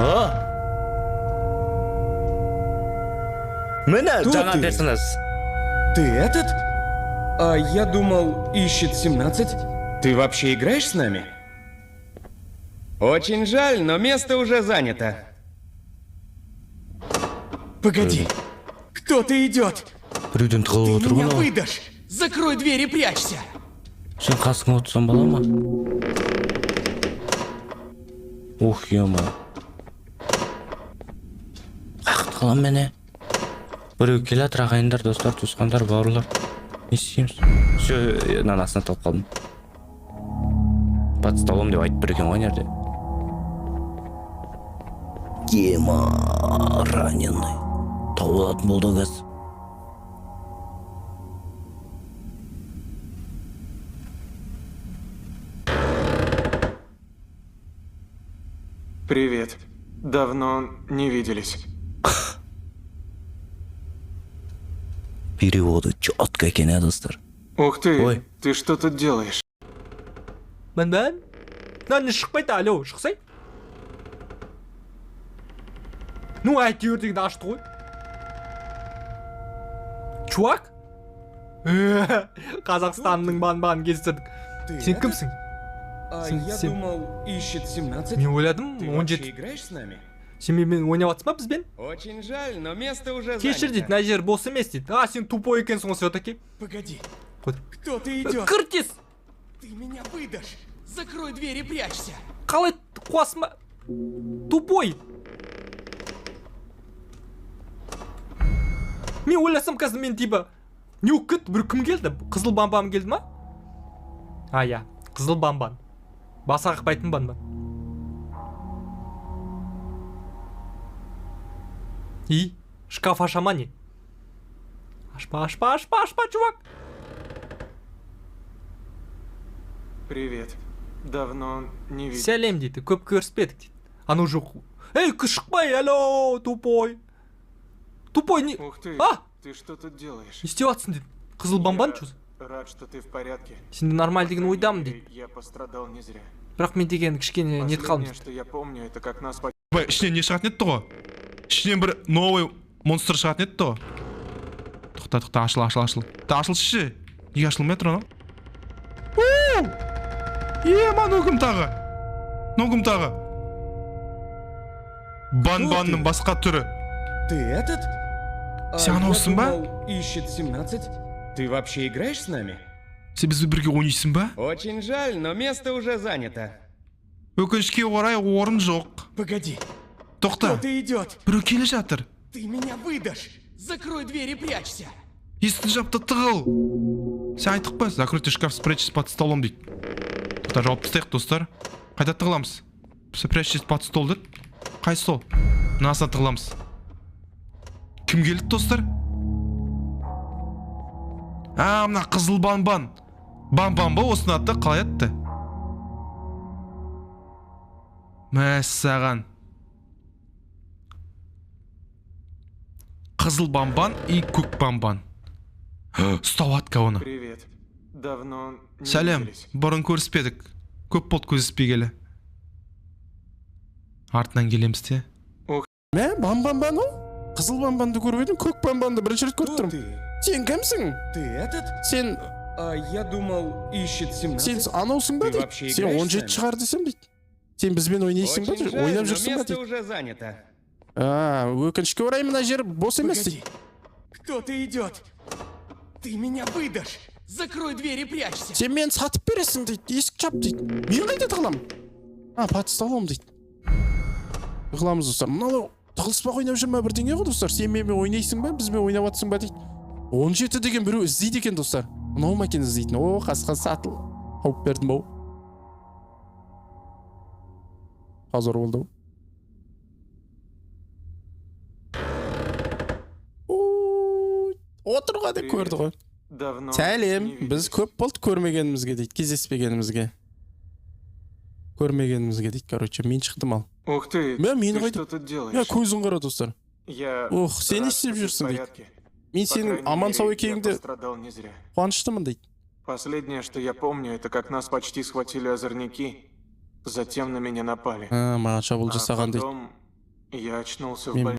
А, міне. Кто Жаңа ты? персонаж. Ты этот? А я думал, ищет 17. Ты вообще играешь с нами? Очень жаль, но место уже занято. Погоди. Кто-то идет. Біреуден тығылып Ты отыр ғой меня мынау. выдашь. Закрой дверь и прячься. Сен қасыңа отырсаң бола ма? Ух, ема, қаяқта қаламын мен? Е, біреу келе жатыр. Ағайындар, достар, туысқандар, бауырлар, не істейміз? Все, мынаның астына тығылып қалдым. «Под столом» деп айтып тұр екен ғой ана жерде. Ема, раненый тауып алатын болды ғой қазір. Привет. Давно не виделись. Переводы четко екен, иә, достар? Ух ты, Ой. Ты что тут делаешь? Бан-бан. Мына не шықпайды? Алло, шықсай. Ну, әйтеуір дегенде ашты ғой. Чувак, Қазақстанның бан-бан кездестірдік. Ты Сен этот? кімсің? А я думал, ищет 17. Мен ойладым Ты 17. вообще играешь с нами? Сен менімен ойнап жатсың ба, бізбен? Очень жаль, но место уже Кешір дейді, занято. мына жер бос емес дейді. А, сен тупой екенсің ғой все таки. Погоди. Қой. Кто-то идет. Кір тез. Ты меня выдашь. Закрой дверь и прячься. Қалай қуасың ба, тупой? Мен ойласам, қазір мен типа не болып кетті? Бір кім келді? Қызыл бамбан келді ма? А, иә, қызыл бамбан, басы қақпайтын бамбан. И шкаф аша ма? Не ашпа, ашпа, ашпа, ашпа, чувак. Привет. Давно не виделись. Сәлем дейді, көп көріспедік дейді. Анау жоқ, ей, шықпай, алло, тупой, тупой, не Ух ты, А! ты что тут делаешь? Не істеп жатсың дейді. Қызыл бамбан. Я Че? рад, что ты в порядке. Сенде нормаль деген По крайней ойдамын мере, дейді. я пострадал не зря. Бірақ мен деген кішкене нетіп қалдым Последнее, дейді. что я помню, это как нас Бай, ішінен не шығатын еді ғой? Ішінен бір новый монстр шығатын еді ғой. Тоқта, тоқта, ашыл, ашыл, ашыл. Та, ашылшы. Неге ашылмай тұр анау? Ема, мынау кім тағы? Мынау кім тағы? Бан-банның басқа түрі. Ты этот? А Сен я анаусың ба? думал, ищет 17. Ты вообще играешь с нами? Сен бізбен бірге ойнайсың ба? Очень жаль, но место уже занято. Өкінішке орай, орын жоқ. Погоди. Тоқта, Кто-то идет. біреу келе жатыр. Ты меня выдашь. Закрой дверь и прячься. Есікті жап та тығыл. Сен айттық па? «Закрытый шкаф, спрячься под столом» дейді. Тоқта, жауып тастайық, достар. Қайда тығыламыз? «Спрячься под стол» деді. Қай стол? Мынасына тығыламыз. Кім келді, достар? А, мына қызыл бан-бан. Бан-бан ба осының аты? Қалай атты? Мәссаған. Қызыл бамбан и көк бамбан. Ұстап атка оны. Привет. Давно не Сәлем, виделись. бұрын көріспедік. Көп болды кездеспегелі. Артынан келеміз те. Мә, бамбан ба анау? Қызыл бамбанды көріп едім, көк бамбанды бірінші рет көріп Кто тұрмын. ты? Сен кімсің? Ты этот? Сен А я думал, ищет 17. сен анаусың ба Ты дейді. вообще Сен играешь 17 с нами? шығар десем дейді. Сен бізбен ойнайсың ба Очень дейді. жаль, Ойнап но жүрсің ба место дейді. уже занято. А, өкінішке орай, мына жер бос емес Погоди. дейді. Кто-то идет. Ты меня выдашь. Закрой дверь и прячься. Сен мені сатып бересің дейді. Есік жап дейді. Мен қайда тығыламын? А, под столом дейді. Тығыламыз, достар. Мынау тығылыспақ ойнап жүр ма, бірдеңе ғой, достар. Сен менімен ойнайсың ба, бізбен ойнап жатсың ба дейді. 17 деген біреу іздейді екен, достар. Мынау ма екен іздейтін? О, қасқа сатыл. Тауып бердім ау. Қазір болды ау. Ой, отыр ғой деп көрді ғой. Давно Сәлем, не біз виделись. көп болды көрмегенімізге дейді, кездеспегенімізге. Көрмегенімізге дейді, короче, мен шықтым ал. Ух ты, Мә, мені ты қайда? что тут делаешь? Мә, көзін қара, достар. Я Ох, сен не рад, істеп что ты в жүрсің дейді. порядке. Мен По сенің крайней аман сау мере, я екеніңді пострадал не зря. қуаныштымын дейді. Последнее, что я помню, это как нас почти схватили озорники, затем на меня напали. А, маған шабуыл А жасаған дейді. потом Я очнулся в Мим- больнице.